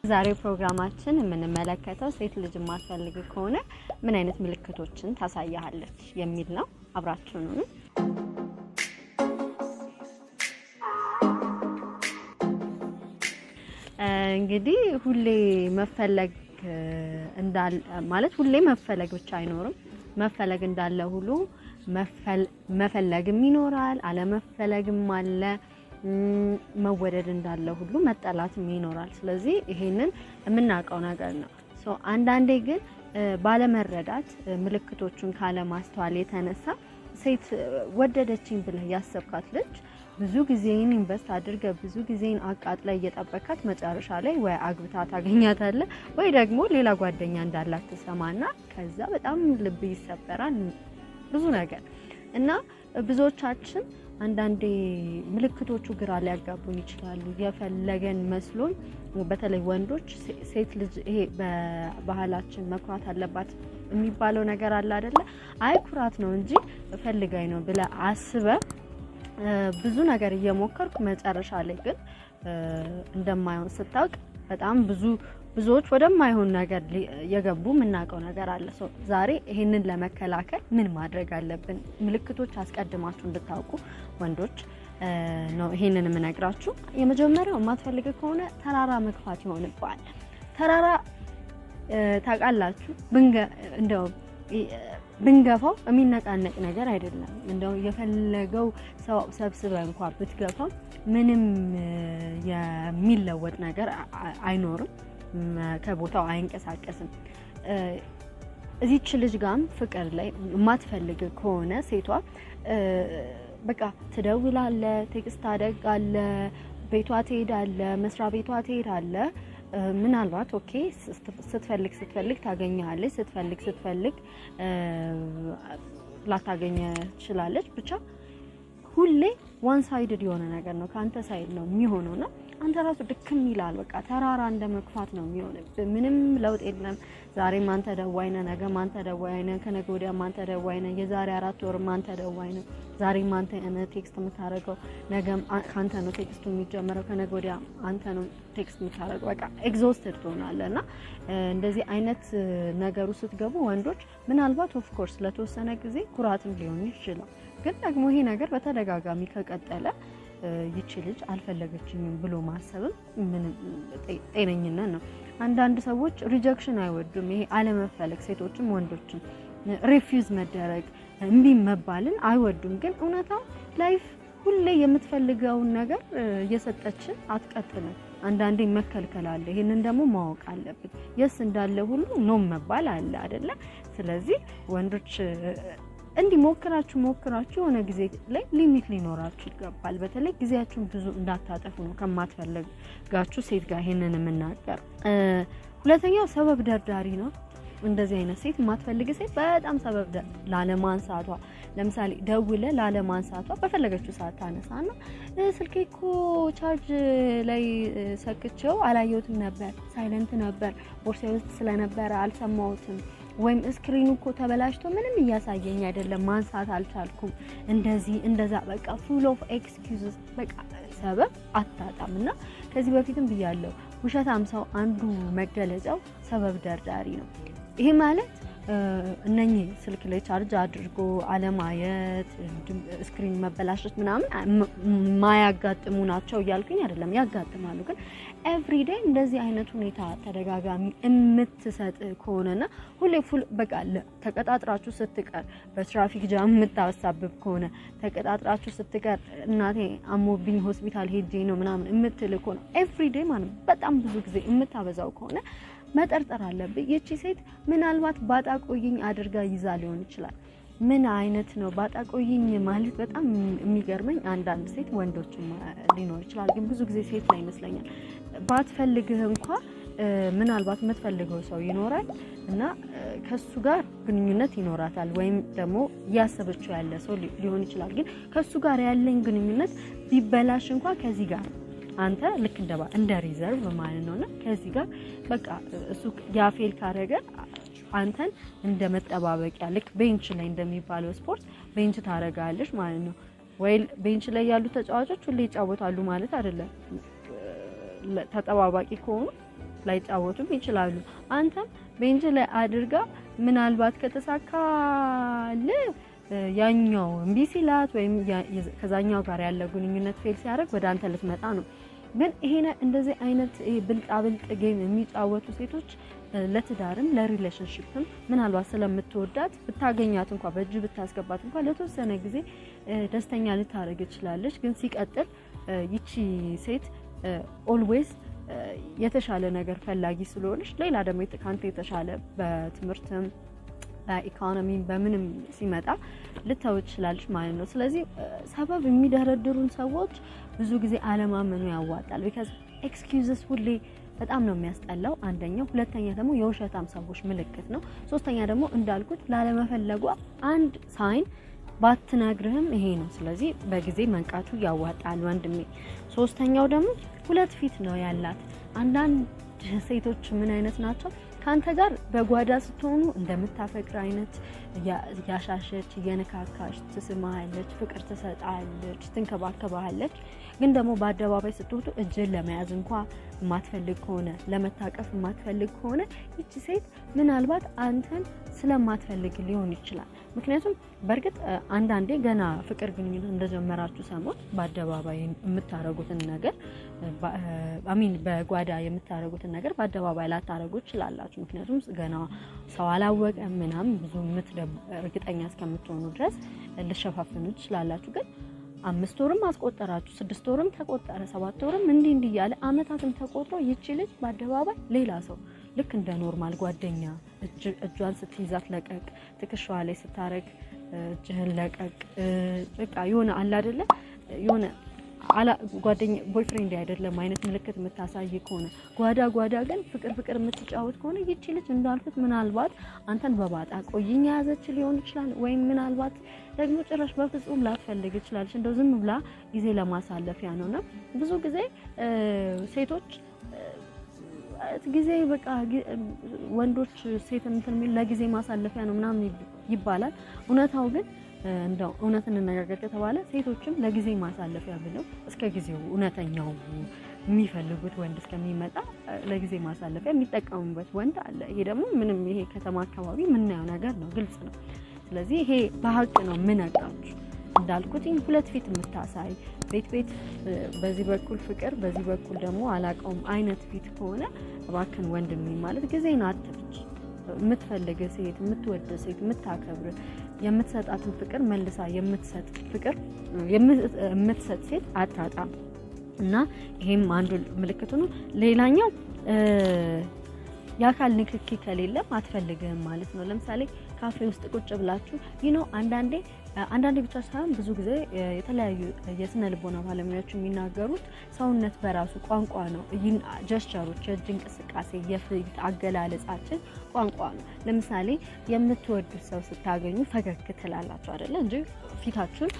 ዛሬው ፕሮግራማችን የምንመለከተው ሴት ልጅ የማትፈልግ ከሆነ ምን አይነት ምልክቶችን ታሳያለች የሚል ነው። አብራችሁን ሁኑ። እንግዲህ ሁሌ መፈለግ እንዳለ ማለት ሁሌ መፈለግ ብቻ አይኖርም። መፈለግ እንዳለ ሁሉ መፈለግም ይኖራል፣ አለመፈለግም አለ። መወደድ እንዳለ ሁሉ መጠላትም ይኖራል። ስለዚህ ይሄንን የምናውቀው ነገር ነው። So አንዳንዴ ግን ባለመረዳት ምልክቶቹን ካለማስተዋል የተነሳ ሴት ወደደችኝ ብለህ ያሰብካት ልጅ ብዙ ጊዜን invest አድርገህ፣ ብዙ ጊዜን አቃጥለህ እየጠበካት መጨረሻ ላይ ወይ አግብታ ታገኛታለህ ወይ ደግሞ ሌላ ጓደኛ እንዳላት ትሰማና ከዛ በጣም ልብ ይሰበራል። ብዙ ነገር እና ብዙዎቻችን አንዳንዴ ምልክቶቹ ግራ ሊያጋቡን ይችላሉ። የፈለገን መስሎን በተለይ ወንዶች ሴት ልጅ ይሄ በባህላችን መኩራት አለባት የሚባለው ነገር አለ አይደለ? አይ ኩራት ነው እንጂ ፈልጋኝ ነው ብለህ አስበህ ብዙ ነገር እየሞከርኩ መጨረሻ ላይ ግን እንደማይሆን ስታውቅ በጣም ብዙዎች ወደማይሆን ነገር የገቡ የምናውቀው ነገር አለ። ዛሬ ይሄንን ለመከላከል ምን ማድረግ አለብን? ምልክቶች አስቀድማችሁ እንድታውቁ ወንዶች ነው ይሄንን የምነግራችሁ። የመጀመሪያው የማትፈልግ ከሆነ ተራራ መግፋት ይሆንብሃል። ተራራ ታውቃላችሁ፣ እንደው ብንገፋው የሚነቃነቅ ነገር አይደለም። እንደው የፈለገው ሰው ሰብስበ እንኳን ብትገፋው ምንም የሚለወጥ ነገር አይኖርም። ከቦታው አይንቀሳቀስም። እዚች ልጅ ጋርም ፍቅር ላይ የማትፈልግ ከሆነ ሴቷ በቃ ትደውላለህ፣ text ታደርጋለህ፣ ቤቷ ትሄዳለህ፣ መስሪያ ቤቷ ትሄዳለህ። ምናልባት okay ስትፈልግ ስትፈልግ ታገኘሃለች፣ ስትፈልግ ስትፈልግ ላታገኘ ትችላለች። ብቻ ሁሌ one sided የሆነ ነገር ነው፣ ከአንተ side ነው የሚሆነውና አንተ ራሱ ድክም ይላል። በቃ ተራራ እንደ መግፋት ነው የሚሆንብህ። ምንም ለውጥ የለም። ዛሬም አንተ ደዋይ ነህ፣ ነገም አንተ ደዋይ ነህ፣ ከነገ ወዲያም አንተ ደዋይ ነህ፣ የዛሬ 4 ወርም አንተ ደዋይ ነህ። ዛሬም አንተ ነህ text የምታደርገው፣ ነገም ከአንተ ነው text ኡ የሚጀምረው፣ ከነገ ወዲያ አንተ ነው text የምታደርገው። በቃ exhausted ትሆናለህ። እና እንደዚህ አይነት ነገሩ ስትገቡ ወንዶች ምናልባት of course ለተወሰነ ጊዜ ኩራትም ሊሆን ይችላል። ግን ደግሞ ይሄ ነገር በተደጋጋሚ ከቀጠለ ይቺ ልጅ አልፈለገችኝም ብሎ ማሰብም ምንም ጤነኝነት ነው። አንዳንድ ሰዎች rejection አይወዱም። ይሄ አለመፈለግ፣ ሴቶችም ወንዶችም refuse መደረግ፣ እምቢ መባልን አይወዱም። ግን እውነታው life ሁሌ የምትፈልገውን ነገር እየሰጠችን አትቀጥልም። አንዳንዴ መከልከል አለ። ይሄንን ደግሞ ማወቅ አለብን። Yes እንዳለ ሁሉ no መባል አለ አይደለ? ስለዚህ ወንዶች እንዲህ ሞክራችሁ ሞክራችሁ የሆነ ጊዜ ላይ limit ሊኖራችሁ ይገባል። በተለይ ጊዜያችሁን ብዙ እንዳታጠፉ ነው ከማትፈልጋችሁ ሴት ጋር ይሄንን የምናገር። ሁለተኛው ሰበብ ደርዳሪ ነው። እንደዚህ አይነት ሴት፣ የማትፈልግ ሴት በጣም ሰበብ ላለማንሳቷ፣ ለምሳሌ ደውለ ላለማንሳቷ በፈለገችው ሰዓት ታነሳና ስልኬ እኮ ቻርጅ ላይ ሰክቼው አላየሁትም ነበር፣ silent ነበር፣ ቦርሳዬ ውስጥ ስለነበረ አልሰማሁትም፣ ወይም screen ኑ እኮ ተበላሽቶ ምንም እያሳየኝ አይደለም፣ ማንሳት አልቻልኩም፣ እንደዚህ እንደዛ፣ በቃ full of excuses፣ በቃ ሰበብ አታጣም። እና ከዚህ በፊትም ብያለሁ፣ ውሸታም ሰው አንዱ መገለጫው ሰበብ ደርዳሪ ነው። ይሄ ማለት እነኚህ ስልክ ላይ ቻርጅ አድርጎ አለማየት፣ screen መበላሸት ምናምን ማያጋጥሙ ናቸው እያልኩኝ አይደለም፣ ያጋጥማሉ። ግን everyday እንደዚህ አይነት ሁኔታ ተደጋጋሚ የምትሰጥ ከሆነና ሁሌ full በቃ ተቀጣጥራችሁ ስትቀር በ traffic jam የምታሳብብ ከሆነ፣ ተቀጣጥራችሁ ስትቀር እናቴ አሞብኝ ሆስፒታል ሄጄ ነው ምናምን የምትል ከሆነ፣ everyday ማለት በጣም ብዙ ጊዜ የምታበዛው ከሆነ መጠርጠር አለብህ። ይቺ ሴት ምናልባት ባጣ ቆይኝ አድርጋ ይዛ ሊሆን ይችላል። ምን አይነት ነው ባጣ ቆይኝ ማለት? በጣም የሚገርመኝ አንዳንድ ሴት፣ ወንዶችም ሊኖር ይችላል፣ ግን ብዙ ጊዜ ሴት ላይ ይመስለኛል። ባትፈልግህ እንኳ ምናልባት የምትፈልገው ሰው ይኖራል እና ከሱ ጋር ግንኙነት ይኖራታል፣ ወይም ደግሞ እያሰበችው ያለ ሰው ሊሆን ይችላል። ግን ከሱ ጋር ያለኝ ግንኙነት ቢበላሽ እንኳ ከዚህ ጋር አንተ ልክ እንደ reserve ማለት ነውና ከዚህ ጋር በቃ እሱ ያ fail ካረገ አንተን እንደ መጠባበቂያ፣ ልክ bench ላይ እንደሚባለው ስፖርት bench ታረጋለች ማለት ነው። ወይ bench ላይ ያሉ ተጫዋቾች ሁሌ ይጫወታሉ ማለት አይደለም። ተጠባባቂ ከሆኑ ላይጫወቱም ይችላሉ። አንተም bench ላይ አድርጋ ምናልባት ከተሳካልህ ያኛው እምቢ ሲላት ወይም ከዛኛው ጋር ያለ ግንኙነት fail ሲያደርግ ወደ አንተ ልትመጣ ነው። ግን ይሄ እንደዚህ አይነት ይሄ ብልጣብልጥ game የሚጫወቱ ሴቶች ለትዳርም ለ relationship ም ምናልባት ስለምትወዳት ብታገኛት እንኳ፣ በእጅ ብታስገባት እንኳ ለተወሰነ ጊዜ ደስተኛ ልታደርግ ትችላለች። ግን ሲቀጥል ይቺ ሴት always የተሻለ ነገር ፈላጊ ስለሆነች ሌላ ደግሞ ከአንተ የተሻለ በትምህርትም በኢኮኖሚም በምንም ሲመጣ ልተው ትችላለች ማለት ነው። ስለዚህ ሰበብ የሚደረድሩን ሰዎች ብዙ ጊዜ አለማመኑ ያዋጣል። Because excuses ሁሌ በጣም ነው የሚያስጠላው። አንደኛው፣ ሁለተኛ ደግሞ የውሸታም ሰዎች ምልክት ነው። ሶስተኛ ደግሞ እንዳልኩት ላለመፈለጓ አንድ sign ባትነግርህም ይሄ ነው። ስለዚህ በጊዜ መንቃቱ ያዋጣል ወንድሜ። ሶስተኛው ደግሞ ሁለት ፊት ነው ያላት። አንዳንድ ሴቶች ምን አይነት ናቸው? ከአንተ ጋር በጓዳ ስትሆኑ እንደምታፈቅር አይነት እያሻሸች፣ እየነካካች ትስማለች፣ ፍቅር ትሰጣለች፣ ትንከባከባለች። ግን ደግሞ በአደባባይ ስትወጡ እጅን ለመያዝ እንኳ የማትፈልግ ከሆነ፣ ለመታቀፍ የማትፈልግ ከሆነ ይቺ ሴት ምናልባት አንተን ስለማትፈልግ ሊሆን ይችላል። ምክንያቱም በእርግጥ አንዳንዴ ገና ፍቅር ግንኙነት እንደጀመራችሁ ሰሞን በአደባባይ የምታረጉትን ነገር፣ I mean በጓዳ የምታረጉትን ነገር በአደባባይ ላታረጉ ትችላላችሁ። ምክንያቱም ገና ሰው አላወቀም ምናምን ብዙ እርግጠኛ እስከምትሆኑ ድረስ ልሸፋፍኑ ትችላላችሁ። ግን 5 ወርም አስቆጠራችሁ፣ 6 ወርም ተቆጠረ፣ 7 ወርም እንዲህ እንዲህ እያለ አመታትም ተቆጥሮ ይቺ ልጅ በአደባባይ ሌላ ሰው ልክ እንደ normal ጓደኛ እጇን ስትይዛት ለቀቅ፣ ትከሻዋ ላይ ስታረግ እጅህን ለቀቅ፣ በቃ የሆነ አለ አይደለ የሆነ ጓደኛ boyfriend አይደለም አይነት ምልክት የምታሳይ ከሆነ፣ ጓዳ ጓዳ ግን ፍቅር ፍቅር የምትጫወት ከሆነ ይቺ ልጅ እንዳልኩት ምናልባት አንተን በባጣ ቆይኝ የያዘች ሊሆን ይችላል። ወይም ምናልባት ደግሞ ጭራሽ በፍጹም ላትፈልግ ይችላለች። እንደው ዝም ብላ ጊዜ ለማሳለፊያ ነውና ብዙ ጊዜ ሴቶች ጊዜ በቃ ወንዶች ሴት እንትን የሚል ለጊዜ ማሳለፊያ ነው ምናምን ይባላል። እውነታው ግን እንደው እውነት እንነጋገር ከተባለ ሴቶችም ለጊዜ ማሳለፊያ ብለው እስከ ጊዜው እውነተኛው የሚፈልጉት ወንድ እስከሚመጣ ለጊዜ ማሳለፊያ የሚጠቀሙበት ወንድ አለ። ይሄ ደግሞ ምንም ይሄ ከተማ አካባቢ የምናየው ነገር ነው፣ ግልጽ ነው። ስለዚህ ይሄ በሀቅ ነው የምነግራችሁ። እንዳልኩት ሁለት ፊት የምታሳይ፣ ቤት ቤት በዚህ በኩል ፍቅር በዚህ በኩል ደግሞ አላውቀውም አይነት ፊት ከሆነ እባክን ወንድሜ ማለት ጊዜን አትፍጅ። የምትፈልግ ሴት፣ የምትወድ ሴት፣ የምታከብር፣ የምትሰጣትን ፍቅር መልሳ የምትሰጥ ፍቅር የምትሰጥ ሴት አታጣም። እና ይሄም አንዱ ምልክቱ ነው። ሌላኛው የአካል ንክኪ ከሌለም አትፈልግህም ማለት ነው። ለምሳሌ ካፌ ውስጥ ቁጭ ብላችሁ አንዳንዴ፣ አንዳንዴ ብቻ ሳይሆን ብዙ ጊዜ የተለያዩ የስነ ልቦና ባለሙያዎች የሚናገሩት ሰውነት በራሱ ቋንቋ ነው። Gesture ኦች፣ የእጅ እንቅስቃሴ፣ የፊት አገላለጻችን ቋንቋ ነው። ለምሳሌ የምትወዱት ሰው ስታገኙ ፈገግ ትላላችሁ አይደለ? እንጂ ፊታችሁን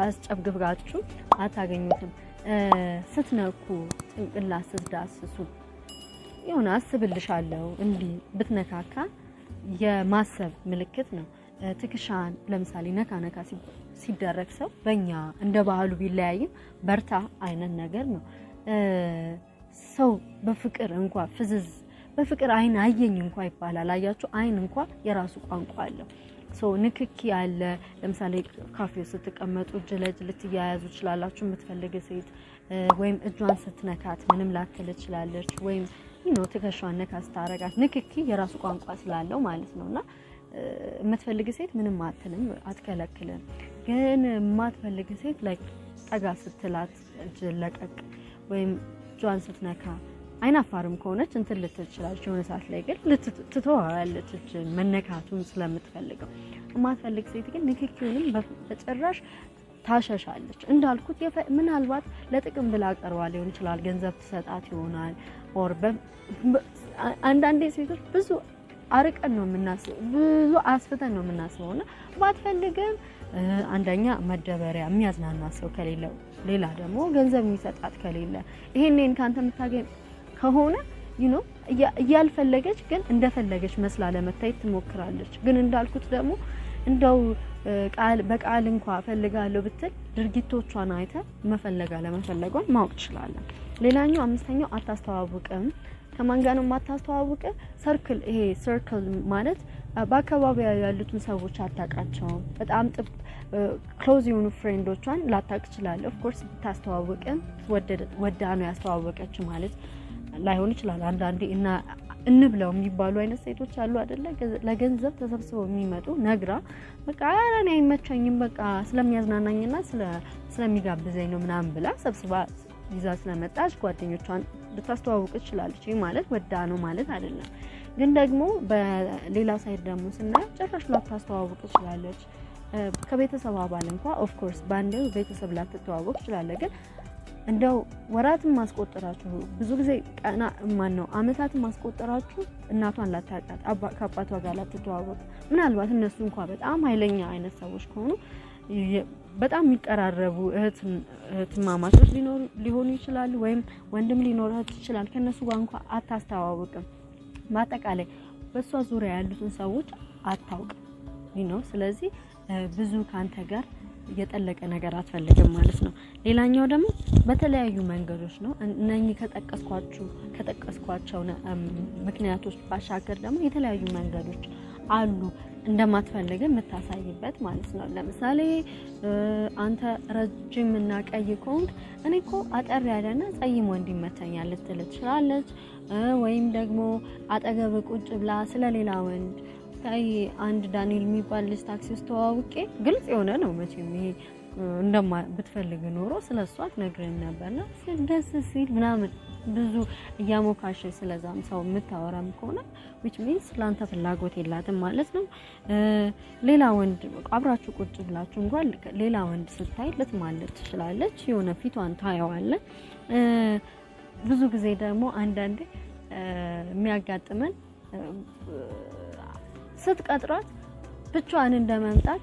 አስጨብግባችሁ አታገኙትም። ስትነኩ፣ ጭንቅላት ስትዳስሱ፣ የሆነ አስብልሻለሁ እንዲህ ብትነካካ የማሰብ ምልክት ነው። ትከሻን ለምሳሌ ነካ ነካ ሲደረግ ሰው በእኛ እንደ ባህሉ ቢለያይም በርታ አይነት ነገር ነው። ሰው በፍቅር እንኳ ፍዝዝ በፍቅር አይን አየኝ እንኳ ይባላል። አያችሁ፣ አይን እንኳ የራሱ ቋንቋ አለው። So ንክኪ አለ። ለምሳሌ ካፌ ስትቀመጡ እጅ ለእጅ ልትያያዙ ትችላላችሁ። የምትፈልግ ሴት ወይም እጇን ስትነካት ምንም ላትል ትችላለች። ወይም ትከሻዋን ነካ ስታረጋት ንክኪ የራሱ ቋንቋ ስላለው ማለት ነው። እና የምትፈልግ ሴት ምንም አትልም፣ አትከለክልም። ግን የማትፈልግ ሴት like ጠጋ ስትላት እጅ ለቀቅ ወይም እጇን ስትነካ፣ አይናፋርም ከሆነች እንትን ልትል ትችላለች። የሆነ ሰዓት ላይ ግን ትተዋለች እጅ መነካቱን ስለምትፈልገው። የማትፈልግ ሴት ግን ንክኪውንም በጭራሽ ታሸሻለች። እንዳልኩት ምናልባት ለጥቅም ብላ ቀርባ ሊሆን ይችላል። ገንዘብ ትሰጣት ይሆናል። Or አንዳንዴ ሴቶች ብዙ አርቀን ነው የምናስበው፣ ብዙ አስፍተን ነው የምናስበው። እና ባትፈልግም አንደኛ መደበሪያ የሚያዝናና ሰው ከሌለ፣ ሌላ ደግሞ ገንዘብ የሚሰጣት ከሌለ፣ ይሄንን ካንተ የምታገኝ ከሆነ እያልፈለገች ግን እንደፈለገች መስላ ለመታየት ትሞክራለች። ግን እንዳልኩት ደግሞ እንደው ቃል በቃል እንኳ ፈልጋለሁ ብትል ድርጊቶቿን አይተ መፈለግ አለመፈለጓን ማወቅ ትችላለን። ሌላኛው አምስተኛው አታስተዋውቅም። ከማን ጋር ነው የማታስተዋውቅ? Circle፣ ይሄ circle ማለት በአካባቢዋ ያሉትን ሰዎች አታውቃቸውም። በጣም ጥብ close የሆኑ friend ኦቿን ላታውቅ ትችላለህ። Of course ብታስተዋውቅም ወዳ ነው ያስተዋወቀች ማለት ላይሆን ይችላል። አንዳንዴ እና እንብለው የሚባሉ አይነት ሴቶች አሉ አይደለ? ለገንዘብ ተሰብስበው የሚመጡ፣ ነግራ በቃ ኧረ እኔ አይመቸኝም፣ በቃ ስለሚያዝናናኝና ስለሚጋብዘኝ ነው ምናምን ብላ ሰብስባ ይዛ ስለመጣች ጓደኞቿን ልታስተዋውቅ ትችላለች። ይህ ማለት ወዳ ነው ማለት አይደለም። ግን ደግሞ በሌላ side ደግሞ ስናየው ጭራሽ ላታስተዋውቅ ትችላለች። ከቤተሰብ አባል እንኳ of course በአንዴው ቤተሰብ ላትተዋወቅ ትችላለች። ግን እንደው ወራትን ማስቆጠራችሁ፣ ብዙ ጊዜ ቀና ማን ነው አመታትን ማስቆጠራችሁ እናቷን ላታውቃት፣ ከአባቷ ጋር ላትተዋወቅ፣ ምናልባት እነሱ እንኳ በጣም ኃይለኛ አይነት ሰዎች ከሆኑ፣ በጣም የሚቀራረቡ እህትማማቾች ሊሆኑ ይችላሉ፣ ወይም ወንድም ሊኖራት ይችላል። ከእነሱ ጋር እንኳ አታስተዋውቅም። በአጠቃላይ በእሷ ዙሪያ ያሉትን ሰዎች አታውቅም ነው። ስለዚህ ብዙ ከአንተ ጋር የጠለቀ ነገር አትፈልግም ማለት ነው። ሌላኛው ደግሞ በተለያዩ መንገዶች ነው። እነኚህ ከጠቀስኳቸው ምክንያቶች ባሻገር ደግሞ የተለያዩ መንገዶች አሉ እንደማትፈልግ የምታሳይበት ማለት ነው። ለምሳሌ አንተ ረጅም እና ቀይ ከሆንክ እኔ እኮ አጠር ያለና ጸይም ወንድ ይመቸኛል ልትል ትችላለች። ወይም ደግሞ አጠገብ ቁጭ ብላ ስለሌላ ወንድ፣ ታይ አንድ ዳንኤል የሚባል ልጅ ታክሲ ውስጥ ተዋውቄ፣ ግልጽ የሆነ ነው መቼም ይሄ፣ እንደማ ብትፈልግ ኖሮ ስለሷ አትነግርህም ነበርና ደስ ሲል ምናምን ብዙ እያሞካሸ ስለዛም ሰው የምታወራም ከሆነ which means ለአንተ ፍላጎት የላትም ማለት ነው። ሌላ ወንድ አብራችሁ ቁጭ ብላችሁ እንኳን ሌላ ወንድ ስታይ ልትማልድ ትችላለች። የሆነ ፊቷን ታየዋለህ። ብዙ ጊዜ ደግሞ አንዳንዴ የሚያጋጥመን ስትቀጥራት ብቻዋን እንደመምጣት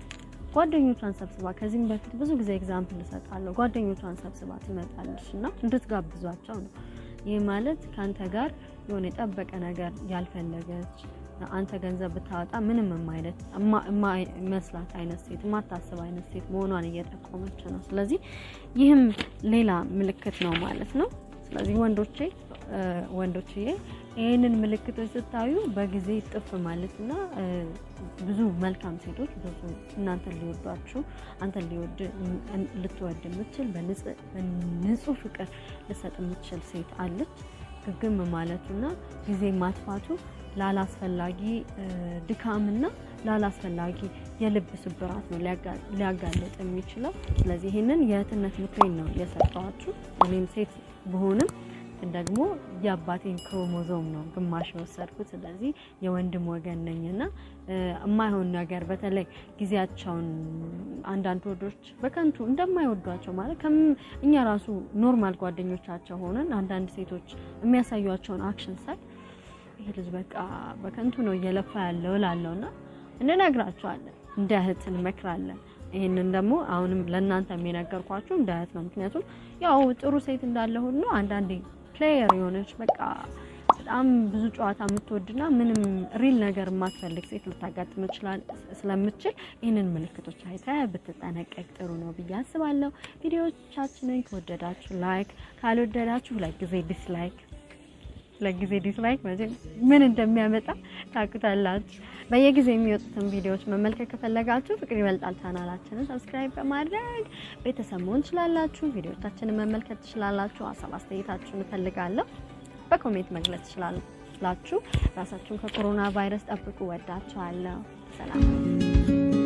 ጓደኞቿን ሰብስባ፣ ከዚህም በፊት ብዙ ጊዜ example እሰጣለሁ። ጓደኞቿን ሰብስባ ትመጣለች እና እንድትጋብዟቸው ነው። ይህ ማለት ከአንተ ጋር የሆነ የጠበቀ ነገር ያልፈለገች፣ አንተ ገንዘብ ብታወጣ ምንም የማይመስላት አይነት ሴት፣ የማታስብ አይነት ሴት መሆኗን እየጠቆመች ነው። ስለዚህ ይህም ሌላ ምልክት ነው ማለት ነው። ስለዚህ ወንዶቼ፣ ወንዶችዬ፣ ይህንን ምልክቶች ስታዩ በጊዜ ጥፍ ማለትና ብዙ መልካም ሴቶች፣ ብዙ እናንተን ሊወዷችሁ፣ አንተን ሊወድ ልትወድ የምትችል፣ በንጹህ ፍቅር ልሰጥ የምትችል ሴት አለች። ግግም ማለቱና ጊዜ ማጥፋቱ ላላስፈላጊ ድካምና ላላስፈላጊ የልብ ስብራት ነው ሊያጋልጥ የሚችለው። ስለዚህ ይህንን የእህትነት ምክሬን ነው የሰጠኋችሁ። እኔም ሴት ብሆንም ግን ደግሞ የአባቴን ክሮሞዞም ነው ግማሽ የወሰድኩት። ስለዚህ የወንድም ወገን ነኝና የማይሆን ነገር፣ በተለይ ጊዜያቸውን አንዳንድ ወንዶች በከንቱ እንደማይወዷቸው፣ ማለት እኛ ራሱ normal ጓደኞቻቸው ሆነን አንዳንድ ሴቶች የሚያሳዩቸውን action ሳይ ይሄ ልጅ በቃ በከንቱ ነው እየለፋ ያለው እላለሁና እንነግራቸዋለን፣ እንደ እህት እንመክራለን። ይህንን ደግሞ አሁንም ለእናንተ የነገርኳችሁ እንደ እህት ነው። ምክንያቱም ያው ጥሩ ሴት እንዳለ ሁሉ አንዳንዴ player የሆነች፣ በቃ በጣም ብዙ ጨዋታ የምትወድና ምንም real ነገር የማትፈልግ ሴት ልታጋጥም ይችላል። ስለምትችል ይህንን ምልክቶች አይተህ ብትጠነቀቅ ጥሩ ነው ብዬ አስባለሁ። ቪዲዮቻችንን ከወደዳችሁ like፣ ካልወደዳችሁ ለጊዜ dislike፣ ለጊዜ dislike መቼም ምን እንደሚያመጣ ታውቁታላችሁ። በየጊዜው የሚወጡትን ቪዲዮዎች መመልከት ከፈለጋችሁ ፍቅር ይበልጣል ቻናላችንን subscribe በማድረግ ቤተሰብ መሆን ትችላላችሁ። ቪዲዮቻችንን መመልከት ትችላላችሁ። ሀሳብ አስተያየታችሁን እፈልጋለሁ። በ comment መግለጽ ትችላላችሁ። ራሳችሁን ከኮሮና ቫይረስ ጠብቁ። ወዳችኋለሁ። ሰላም።